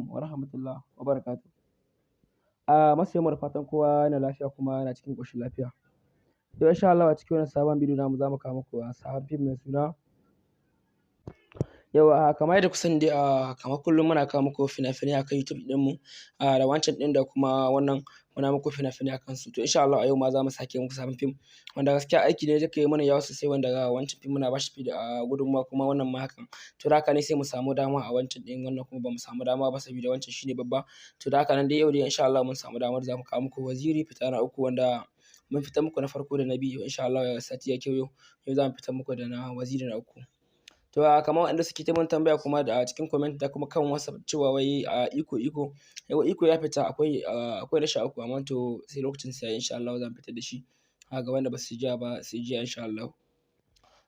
Wa rahmatullah wa barakatuh. A masoyan mu, da fatan kowa yana lafiya kuma yana cikin ƙoshin lafiya. To, insha Allah a cikin wannan sabon bidiyo namu za mu kawo muku sabon fim mai suna Yauwa. Kamar yadda ku sani dai, kamar kullum muna kawo muku fina-finai akan YouTube ɗinmu, da wancan ɗin da kuma wannan, muna muku fina-finai akan su. To, insha Allah a yau ma za mu sake muku sabon fim wanda gaskiya aiki ne yake mana yawa sosai, wanda wancan fim muna bashi gudunmawa, kuma wannan ma hakan. To, da haka ne sai mu samu dama a wancan ɗin, wannan kuma ba mu samu dama ba saboda wancan shine babba. To, da haka nan dai yau dai insha Allah mun samu damar za mu kawo muku Waziri fita na uku, wanda mun fita muku na farko da na biyu. Insha Allah sati ya kewayo, yau za mu fita muku da na Waziri na uku. To, kamar waɗanda suke ta mun tambaya kuma da a cikin comment da kuma kan WhatsApp cewa wai iko iko yau iko ya fita, akwai na 13, amma to sai lokacin sai insha Allah za mu fitar da shi. Ga wanda ba su jiya ba, su jiya insha Allah.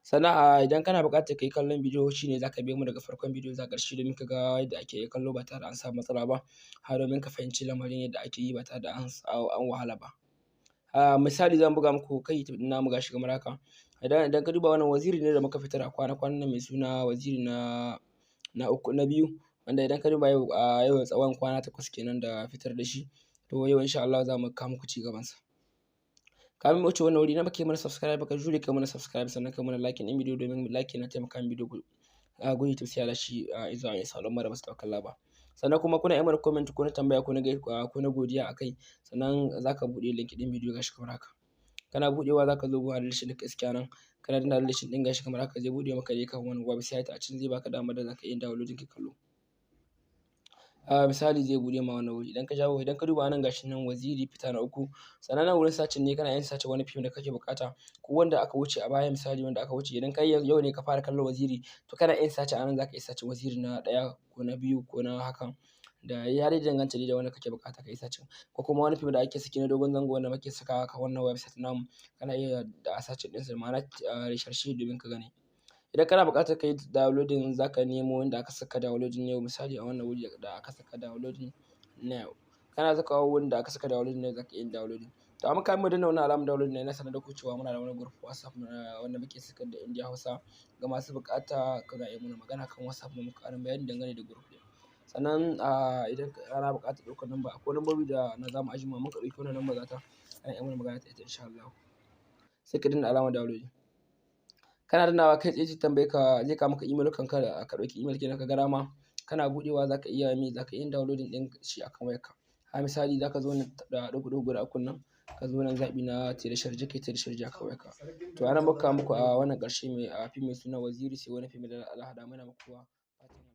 Sannan idan kana buƙatar kai kallon bidiyo, shine zaka biyo mu daga farkon bidiyo zuwa ƙarshe domin ka ga yadda ake kallo ba tare da an samu matsala ba, har domin ka fahimci lamarin yadda ake yi ba tare da an wahala ba. Misali, zan buga muku kai YouTube ɗin namu, gashi kamar haka. Idan ka duba, wannan Waziri ne da muka fitar a kwana-kwanan nan mai suna Waziri na uku, na biyu, wanda idan ka duba yau, a yau tsawon kwana 8 kenan da fitar da shi. To, yau insha Allah za mu kawo muku ci gaban sa. Kamin mu wuce wannan wuri na baka yi mana subscribe, ka jure ka mana subscribe, sannan ka mana like ɗin bidiyo, domin like na taimaka min bidiyo gun YouTube sai ya shi zuwa ga sauran mara basu taɓa kalla ba. Sannan kuma kuna yi mana comment ko na tambaya ko na godiya akai. Sannan zaka buɗe link ɗin bidiyo, gashi kamar haka. Kana buɗewa, zaka zo gun adireshin da ka iske nan. Kana danna adireshin ɗin, gashi kamar haka, zai buɗe maka dai kan wani website. A can zai baka damar da zaka iya downloading ka kallo. Misali, zai buɗe ma wannan wuri. Idan ka jawo, idan ka duba nan, gashi nan Waziri fita na uku. Sannan nan wurin searching ne, kana yin search wani fim da kake buƙata ko wanda aka wuce a baya. Misali, wanda aka wuce, idan kai yau ne ka fara kallon Waziri, to kana yin search a nan, zaka iya search Waziri na ɗaya ko na biyu ko na hakan da ya dai danganta da wanda kake buƙata ka yi searching, ko kuma wani fim da ake saki na dogon zango wanda muke sakawa kan wannan website namu, kana iya da searching ɗinsa, ma'ana research, domin ka gani. Idan kana buƙatar ka yi downloading, zaka nemo inda aka saka "downloading now". Misali, a wannan wuri da aka saka "downloading now", kana sakawa wurin da aka saka "downloading now", zaka iya downloading. To, amma kamin mu danna wannan alamar downloading ne, na sanar da ku cewa muna da wani group WhatsApp wanda muke sakar da Indiya Hausa. Ga masu buƙata, kuna iya muna magana kan WhatsApp mu muku ƙarin bayani dangane da group ɗin. Sannan idan ana buƙatar ɗaukar number, akwai lambobi da na zamu ajiye muka ɗauki wannan number, zata ana iya mana magana ta ita insha Allah. Sai ka danna alamar downloading. Kana dannawa, kai tsaye zai tambaye ka, zai kawo maka email kanka da ka ɗauki email kenan ka ga dama. Kana buɗewa, zaka iya downloading ɗin shi akan wayarka. A misali, zaka zo nan da ɗigo ɗigo guda ukun nan, ka zo nan zaɓi na tere sharje, kai tere sharje akan wayarka. To, anan muka kawo muku a wannan ƙarshe mai a fim mai suna Waziri, sai wani fim da Allah haɗa mana muku fatan.